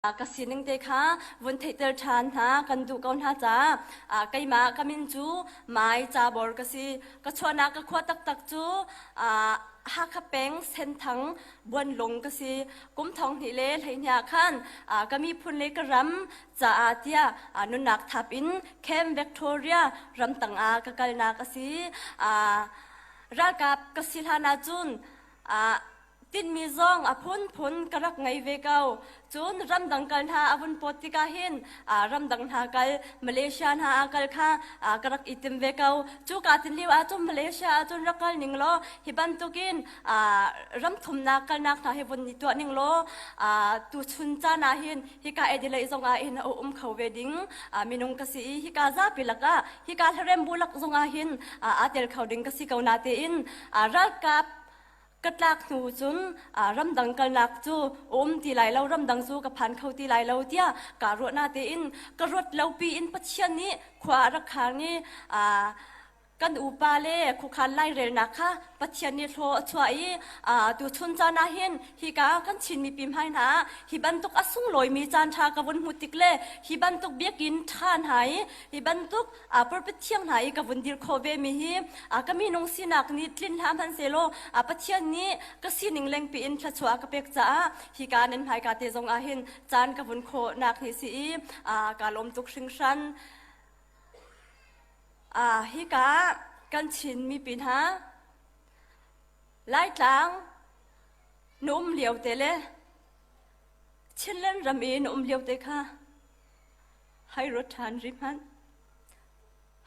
Ka sining te kha vun theihter ṭhan hna kan duh ko hna caah keimah ka min cu Mai Cabor ka si. Ka chuahnak ka khua taktak cu Hakha peng Senthang Buanlung ka si. Kum thong hnih le 12 ah khan ka miphun le ka ram caah tiah nunnak thap in Camp Victoria ramtang ah ka kalnak a si. Ralkap ka si hlan ahcun Tinhmi zong a phunphun ka rak ngei ve ko. Cun ramdang kal hna a vun pawt tikah hin ramdang hna kal, Malaysia hna ah kal kha ka rak i tim ve ko. Cu kaa tin lio ahcun Malaysia ahcun rak kal ning law hi bantukin ram thumnak kalnak hna hi vun i tuah ning law tuchun caan ah hin hika Adelaide zong ah hin a um kho ve ding minung ka si i hika zapi lakah hika hlarem bu lak zong ah hin aa tel kho ding ka si ko natein ralkap Ka tlak hnu cun ramdang kalnak cu a um ti lai lo, ramdang cu ka phan kho ti lai lo tiah kaa ruah natein ka ruat lo piin Pathian nih khua a rak khang i kan upa le khuakhan lairelnak kha Pathian nih hlaw a chuah i tuchun caan ah hin hika kan Chin mipi hmai hna ah hi bantuk a sunglawimi caan ṭha ka vun hmuh tik le hi bantuk biakinn ṭha hna i hi bantuk pulpit thiang hna i ka vun dir khawh ve mi hi ka minung sinak nih tlin hlah hmanhsehlaw Pathian nih ka sining lengpi in thluachuah a ka pek caah hika nan hmaika te zong ah hin caan ka vun khawhnak hi si i ka lawm tuk hringhran. Hika kan Chin mipi hna Laitlang na um lio te le Chinland ram i na um lio te kha Hai ruat ṭhan rih hmanh.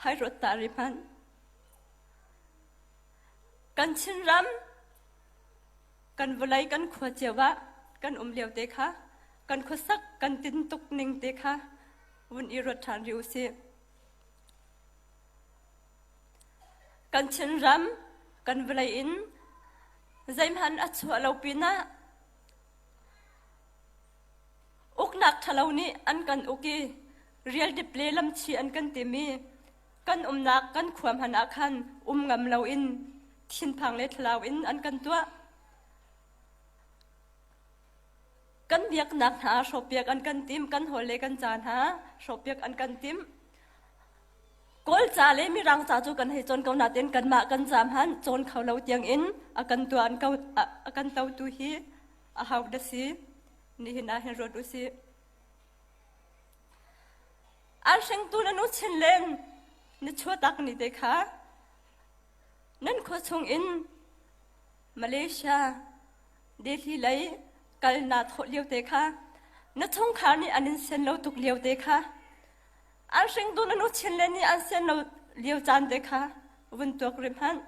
Hai ruat ta rih hmanh. Kan Chinram, kan vawlei kan khua cio ah kan um lio te kha, kan khuasak kan tintuk ning te kha vun i ruat ṭhan rih usih. Kan Chinram, kan vawlei in zeihmanh a chuah lo pinah Uknak ṭhalo nih an kan uk i rialdip le lamchi an kan tim i kan umnak kan khua hmanh ah khan um ngam loin thinphang le thlalau in an kan tuah. Kan biaknak hna hrawhpiak an kan tim, kan hawl le kan ca hna hrawhpiak an kan tim. Kawl ca le Mirang ca cu kan hei cawn ko nain kanmah kan ca hmanh cawn kho lo tiangin a kan tuah a kan totu hi a hau da si. Nihin ah hin ruat usih. An hringtu na nu chinlen na chuatak ni te kha nan khua chung in Malaysia Delhi lei kal na thawh lio te kha na chungkhar nih an in sian lo tuk lio te kha an hringtu na nu chinlen nih an sian lo lio caan te kha vun tuak rim hmanh.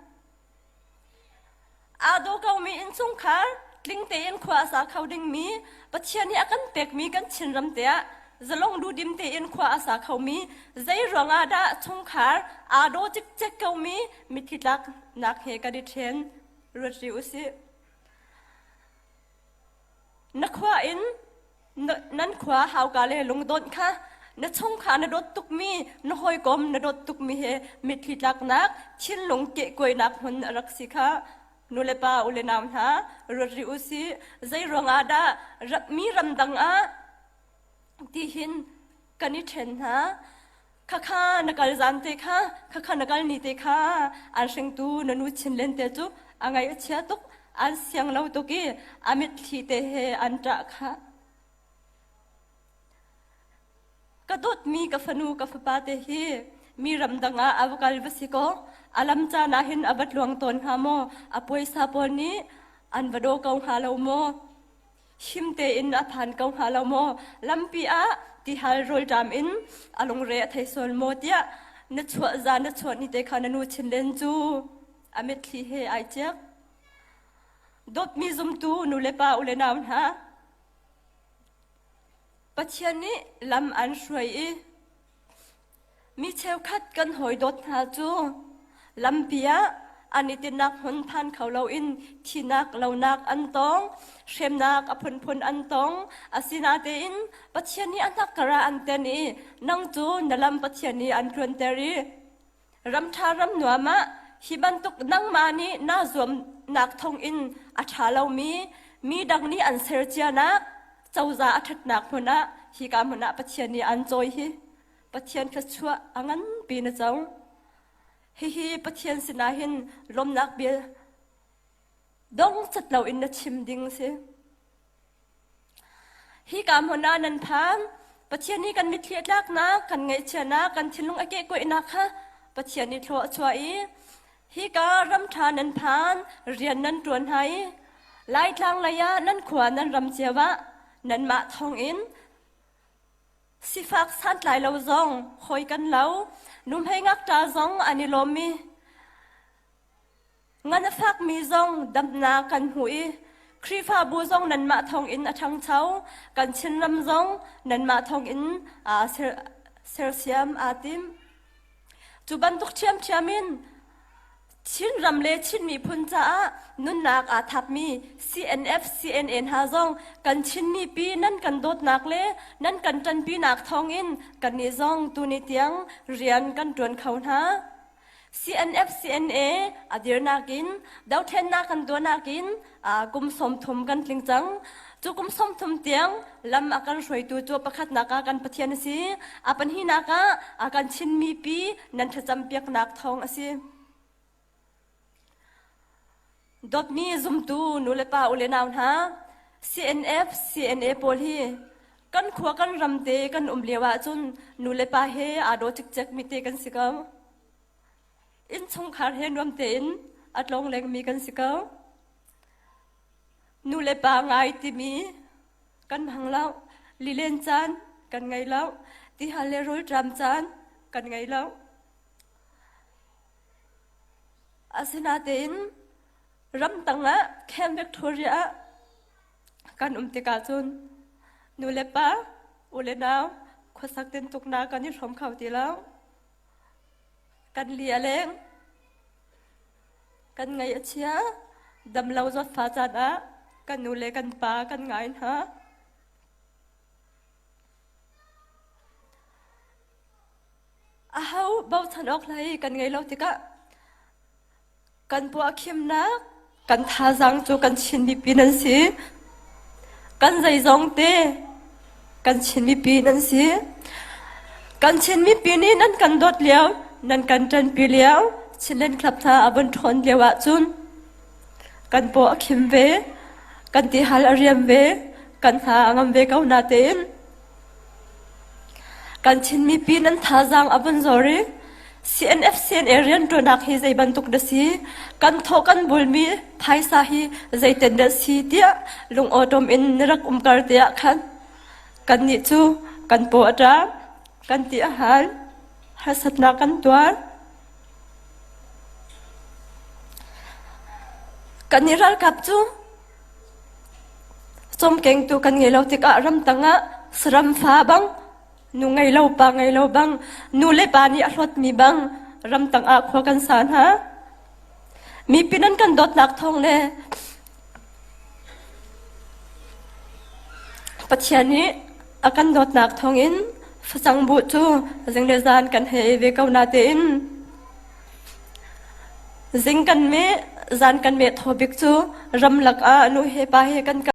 Aa daw komi innchungkhar tling tein khua a sa kho dingmi Pathian nih a kan pekmi kan Chinram te ah zalong duhdim tein khua a sa khomi zei ruangah dah chungkhar aa daw cikcek komi mitthli tlaknak he kan i ṭhen ruat rih usih. Na khua in nan khua hauka le lungdawnh kha na chungkhar na dawt tukmi na hawikom na dawt tukmi he mitthli tlaknak thinlung kehkuainak hmun a rak si kha nulepa u le nau hna ruat rih u sih. Zei ruangah dah mi ramdang ah tihin kan i ṭhen hna? Khakha na kal zan te kha, khakha na kal ni te kha an hringtu na nu chinlen te cu a ngaih a chia tuk, an siang lo tuk i a mitthli te he an ṭah kha. Ka dawtmi ka fanu ka fapa te hi mi ramdang ah a va kal va si kaw a lam caan ah hin a va tluang tawn hnga maw? A puaisa pawl nih an va daw ko hnga lo maw? Him tein a phan ko hnga lo maw? Lampi ah tihal rawlṭam in a lungre a thei sual maw tiah na chuah zan na chuah ni te kha na nu chinlen cu a mitthli he ai ciak. Dawtmi zumtu nu le pa u le nau hna, Pathian nih lam an hruai i Mi cheukhat kan hawidawt hna cu lampi ah an i tinhnak hmun phan kho loin thinak lonak an tong, hremnak a phunphun an tong. Asinain Pathian nih a hnakkar ah an ten i nang cu na lam Pathian nih an tluanter i ram ṭha ram nuam ah hi bantuk nangmah nih naa zuamnak thawngin a ṭha lomi mi dang nih an ser cianak. Cozah a ṭhatnak hmun ah hika hmun ah Pathian nih an cawi hi Pathian thluachuah a nganpi na co. Hihi Pathian sinah hin lawmnak bia dong cat loin na chim ding si. Hika hmun ah nan phan. Pathian nih kan mitthli a tlaknak, kan ngaihchiatnak, kan thinlung a kehkuaihnak kha Pathian nih thlua a chuah i hika ram ṭha nan phan, rian nan ṭuan hna i Laitlang lei ah nan khua nan ram cio ah nanmah thawngin sifak santlai lo zong hawi kan lo, nuhmei ngakṭa zong an i lawm i Ngan a fakmi zong damnak kan hmu i Khrihfabu zong nanmah thawngin a ṭhangcho. Kan Chinram zong nanmah thawngin aa sersiam aa tim. Cu bantuk ṭhiamṭhiam in Chinram le Chin miphun caah nunnak aa thapmi CNF, CNA hna zong kan Chin mipi nan kan dawtnak le nan kan ṭanpinak thawngin kannih zong tuni tiang rian kan ṭuan kho hna. CNF CNA a dirnak in dothlennak kan tuahnak in kum 30 kan tling cang. Cu kum 30 tiang lam a kan hruaitu cu pakhatnak ah kan Pathian a si. A pahnihnak ah a kan Chinmi pi nan thlacam piaknak thawng a si. Dawtmi zumtu nulepa ule nau hna, CNF CNA pawl hi kan khua kan ram te kan um lio ahcun nulepa he aa daw cikcek mi te kan si ko. Innchungkhar he nuam tein a tlong lengmi kan si ko. Nulepa ngai timi kan hmang lo. Lilen caan kan ngei lo. Tihal le rawlṭam caan kan ngei lo. Asinain ramtang ah Camp Victoria ah kan um tikah cun nu le pa, u le nau khuasak tintuknak kan i hrawm kho ti lo. Kan li a leng. Kan ngaih a chia. Damlo zawtfa caan ah kan nu le kan pa kan ngai hna. Aho bochan awk hlei kan ngei lo tikah kan puahkhimnak kan thazaang cu kan Chin mipi nan si. Kan zeizong te kan Chin mipi nan si. Kan Chin mipi nih nan kan dawt lio, nan kan ṭanpi lio, Chinland Club hna a vun ṭhawn lio ahcun kan paw a khim ve, kan tihal a riam ve, kan hna a ngam ve ko natein Kan Chin mipi nan thazaang a vun zor i CNF CNA rianṭuannak hi zei bantuk dah si? Kan thawh kan bulmi phaisa hi zeitin dah si tiah lungawṭawm in na rak umkar te ah khan kannih cu kan paw a ṭam, kan ti a hal, harsatnak kan tuar. Kan i ralkap cu Cawmkengtu kan ngei lo tikah ramtang ah saram fa bang, nu ngei lo pa ngei lo bang, nu le pa nih a hlawtmi bang ramtang ah khua kan sa hna. Mipi nan kan dawtnak thawng le Pathian nih a kan dawtnak thawngin facang buh cu zing le zan kan hei ve ko natein Zing kan meh, zan kan meh thaw bik cu ramlak ah nu he pa he kan kal.